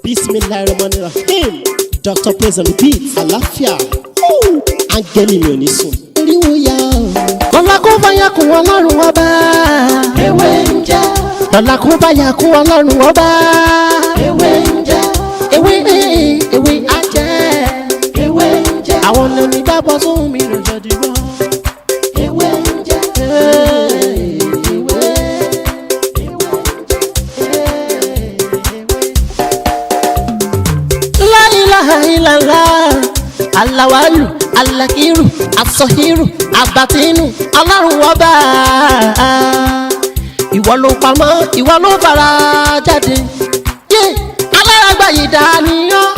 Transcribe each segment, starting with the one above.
Bismillahirrahmanirrahim. Dr. Praise on the beat. Àlàáfíà. Áńgẹ́lì mi ò ní sùn. Oríwo ya o. Lọ́la kó bá yà kún Ọlọ́run Ọba. Ewé ń jẹ́. Lọ́la kó bá yà kún Ọlọ́run Ọba. Ewé ń jẹ́. Ewé ewé á jẹ́. Ewé ń jẹ́. Àwọn onígbàgbọ́ sóhun mi ló jọ dìbò. Ewé ń jẹ́. Ewé. La ilaha illallah. Alawalu, alakiru, asọhiru, abatinu, Ọlọ́run Ọba. Ìwọ ló pamọ́, ìwọ ló fara jáde. Yé alárágbá yìí dániyàn,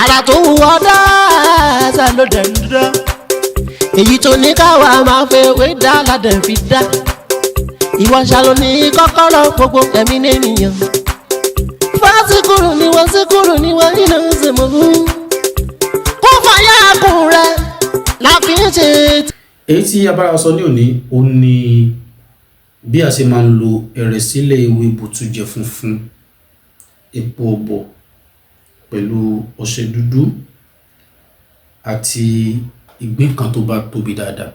ara tó wù ọ́ dáadáa ló dẹ̀ ń dán. Èyí tó ní káwa máa fẹ́ wé dá ládẹ̀ fi dá. Ìwọ ṣàlò ní kọ́kọ́rọ́ gbogbo ẹ̀mí nìyẹn. Fásikúrú ni wọ́n síkúrú ni wọ́n nínú ìsìnkú. Kó fàyà kùn rẹ̀ la fi ń ṣe. Èyí tí a bára sọ ní òní ó ní bí a ṣe máa ń lo ẹ̀rẹ̀sílẹ̀ ewé bùtújẹ funfun, epo ọ̀bọ̀ pẹ̀lú ọṣẹ dúdú àti ìgbín kan tó bá tóbi dáadáa.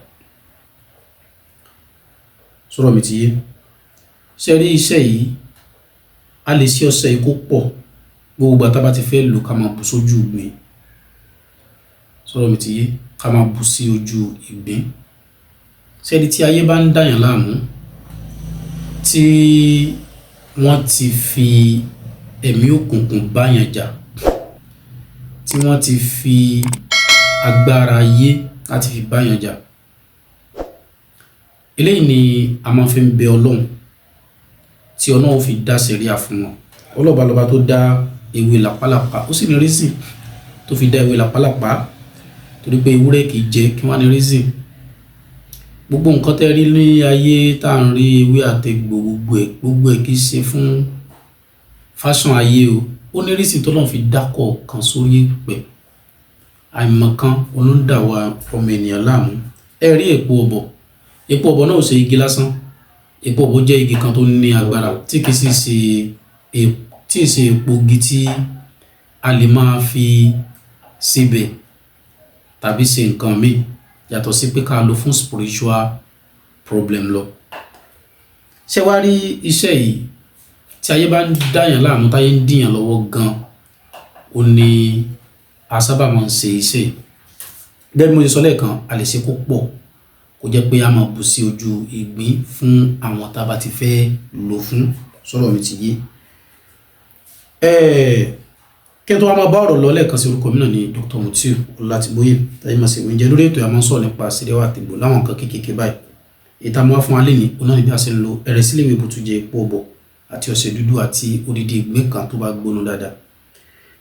Sọ̀rọ̀ mi ti yé. Ṣé rí iṣẹ́ yìí? A lè ṣe ọṣẹ yìí kó pọ̀, gbogbo ìgbà tá a bá ti fẹ́ lò, ká máa bù sójú ìgbín. Sọ̀rọ̀ mi ti yé, ká máa bù sí ojú ìgbín. Ṣé rí, tí ayé bá ń dàyàn láàmú, tí wọ́n ti fi ẹ̀mí òkùnkùn báyàn jà, tí wọ́n ti fi agbára ayé láti fi báyàn jà, eléyìí ni a máa fi ń bẹ Ọlọ́run tí Ọlọ́run fi dá sẹ̀ríà fún wọn. Ọlọ́ba lọba tó dá ewé làpálàpá, ó sì ní reason tó fi dá ewé làpálàpá, torí pé ewúrẹ́ kì í jẹ. Kí wọ́n á ní reason? Gbogbo nǹkan tẹ́ rí ní ayé tá à ń rí, ewé àtegbò, gbogbo ẹ̀ kì í ṣe fún fashion ayé o. Ó ní reason tọ́lọ́run fi dá kọ̀ọ̀kan sórí èpẹ̀. Àìmọ̀kan ló ń dà wá ọmọ ènìyàn láàmú. Ẹ rí èpo ọ̀bọ̀, epo ọ̀bọ̀ náà ò ṣe igi lásán. Epo ọ̀bọ̀ jẹ́ igi kan tó ní agbára tí kì í sì ṣe, tí ì ṣe epo igi tí a lè máa fi sebẹ̀ tàbí ṣe nǹkan míì yàtọ̀ sí pé ká lò fún spiritual problem lọ. Ṣé wàá rí iṣẹ́ yìí, tí ayé bá ń dàyàn láàmú, táyé ń dìyàn lọ́wọ́ gan, ó ní a sábà máa ń ṣe iṣẹ́ yìí. Gẹ́gẹ́ bí mo ṣe sọ lẹ́ẹ̀kan, a lè ṣe kó pọ̀, kó jẹ́ pé a máa bù sí ojú ìgbín fún àwọn tá a bá ti fẹ́ lò fún. Sọ̀rọ̀ mi ti yé. Kí n tó wá máa bá ọ̀rọ̀ lọ, lẹ́ẹ̀kan sí, orúkọ mi náà ni Dr. Mutiu Ọlátìbóyè táyé máa ṣe ìwé jẹ́. Lórí ètò, a máa ń sọ̀rọ̀ nípa àṣírí àtìgbò láwọn nǹkan kéékèèké báyìí. Èyí tá a mú wá fún wa lénìí, òun náà ni bí a ṣe ń lo ẹ̀rẹ̀sílẹ̀ ewé bùtújẹ, epo ọ̀bọ̀ àti ọṣẹ dúdú àti odidi ìgbín kan tó bá gbóná dáadáa.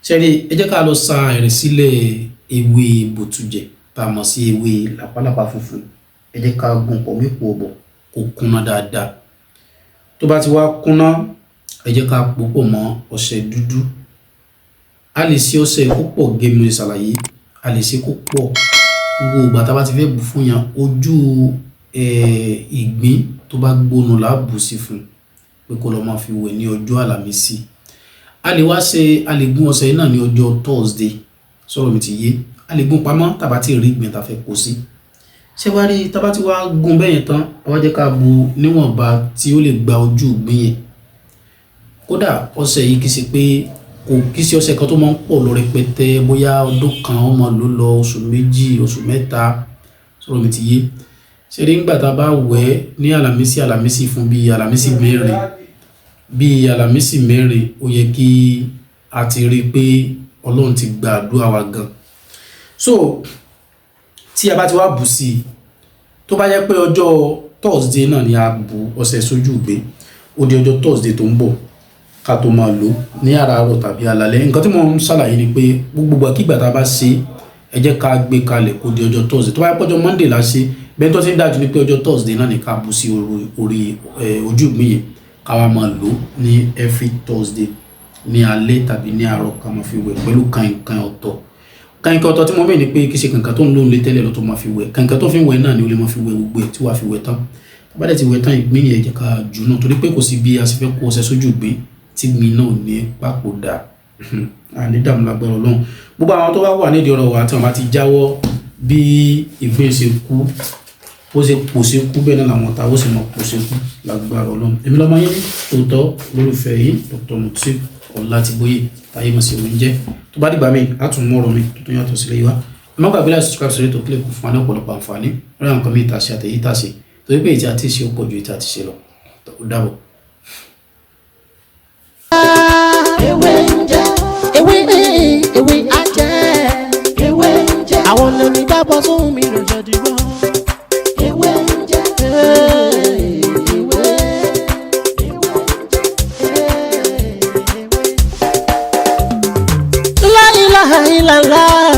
Ṣé rí, ẹ jẹ́ ká lọ sa ẹ̀rẹ̀sílẹ̀ ewé bùtújẹ tá a mọ̀ sí ewé làpálàpá funfun. Ẹ jẹ́ ká gún pọ̀ mọ́ epo ọ̀bọ̀ kó kúnná dáadáa. Tó bá ti wá kúnná, ẹ jẹ́ ká pò pọ̀ mọ́ ọṣẹ dúdú. A lè ṣe ọṣẹ kó pọ̀ gẹ́gẹ́ bí mo ṣe ṣàlàyé, a lè ṣe kó pọ̀. Gbogbo ìgbà tá a bá ti fẹ́ bù fún yàn, ojú ìgbín tó bá gbóná là á bù sí fún pé kó lọ máa fi wẹ̀ ní ọjọ́ Àlàmísì. A lè wá ṣe, a lè gún ọṣẹ náà ní ọjọ́ Thursday. Sọ̀rọ̀ mi ti yé. A lè gún pamọ́ tá a bá ti rí ìgbín tá a fẹ́ kó sí. Ṣé wàá rí, tá a bá ti wá gún bẹ́yẹn tán, a wá jẹ́ ká bu níwọ̀nba tí ó lè gba ojú ìgbín yẹn. Kódà ọṣẹ yìí kì í ṣe pé kò kì í ṣe ọṣẹ kan tó máa ń pọ̀ lọ rẹpẹtẹ, bóyá ọdún kan ó máa lò lọ, oṣù 2, oṣù 3. Sọ̀rọ̀ mi ti yé. Ṣé rí, nígbà tá a bá wẹ̀ ní Àlàmísì Àlàmísì fún bíi Àlàmísì mẹ́rin, bíi Àlàmísì mẹ́rin, ó yẹ kí a ti rí i pé Ọlọ́run ti gba àdúrà wa gan. So tí a bá ti wá bù sí i, tó bá jẹ́ pé ọjọ́ Thursday náà ni a bu ọṣẹ sójú ìgbín, ó di ọjọ́ Thursday tó ń bọ̀ ká tó máa lò ní àràárọ̀ tàbí alálẹ́. Nǹkan tí mo ń ṣàlàyé ni pé gbogbo ìgbàkigbà tá a bá ṣe, ẹ jẹ́ ká gbé kalẹ̀ kó di ọjọ́ Thursday. Tó bá yẹ pé ọjọ́ Monday la ṣe bẹ́ẹ̀, tó ti ń dájú ni pé ọjọ́ Thursday náà ni ká bù sí orí ojú ìgbín yẹn, ká wá máa lò ní every Thursday ní alẹ́ tàbí ní àárọ̀, ká máa fi wẹ̀ pẹ̀lú kàìnkàìn ọ̀tọ̀. Kàìnkàìn ọ̀tọ̀ tí mo mọ̀ ní pé kì í ṣe kàìnkàìn tó ń lò ń lé tẹ́lẹ̀ lọ tó máa fi wẹ̀. Kàìnkàìn tó fi ń wẹ̀ náà ni ó lè máa fi wẹ̀ gbogbo ẹ̀ tí wàá fi wẹ̀ tán. Tó bá dẹ̀ ti wẹ̀ tán, ìgbín yẹn, jẹ́ ká jù náà, torí pé kò sí bí a ṣe fẹ́ kó ọṣẹ sójú ìgbín tí ìgbín náà ò ní papòdà. Àní dààmú lágbára Ọlọ́run. Gbogbo àwọn tó bá wà nídìí ọ̀rọ̀ wa tí wọ́n bá ti jáwọ́, bí ìgbín ṣe kú, ó ṣe pò ṣe kú, bẹ́ẹ̀ náà làwọn ọ̀tá ó sì mọ̀ pò ṣe kú lágbára Ọlọ́run. Èmi lọ́mọ yín tòótọ́, olólùfẹ́ yìí, Dr. Mutiu Ọlátìbóyè, táyé mọ̀ sí oúnjẹ. Tó bá dìgbà míì, á tún mú ọ̀rọ̀ mi tó tún yàtọ̀ sílẹ̀ yìí wá. Ẹ má gbàgbé láti subscribe sórí ètò kílẹ̀ kù fún wa ní ọ̀pọ̀lọpọ̀ àǹfààní lórí àwọn nǹkan míì tá a ṣe àtẹ̀yí tá a ṣe, torí pé èyí tí a ti ṣe ó pọ̀ ju èyí tí a ti ṣe lọ. Ó dàbọ̀. Ewé ń jẹ́. Ewé, ewé á jẹ́. Ewé ń jẹ́. Àwọn lèmi dábọ̀ sóhun mi lò jẹ́ dìbò. Ewé ń jẹ́. Ewé. La ilaha illallah,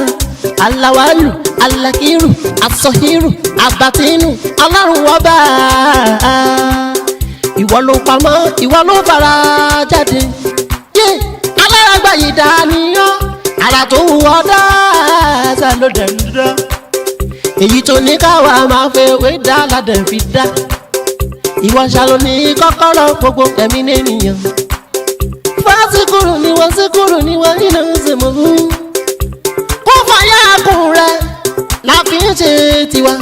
alawalu, alakiru, asọhiru, abatinu, Ọlọ́run ọba. Ìwọ ló pamọ́, ìwọ ló fara jáde. Yé aláràgbà yìí dàníyàn, ara tó wù ọ́ dáadáa ló dẹ̀ ń dá. Èyí tó ní káwa máa fẹ́ wé dá ládẹ̀ fi dá. Ìwọ ṣàlò ní kọ́kọ́rọ́ gbogbo ẹ̀mí nìyẹn. Fásikúrú ni wọ́n, síkúrú ni wọ́n nínú ìsìnkú. Kó fàyà kùn rẹ̀ la fi ń ṣe tiwa.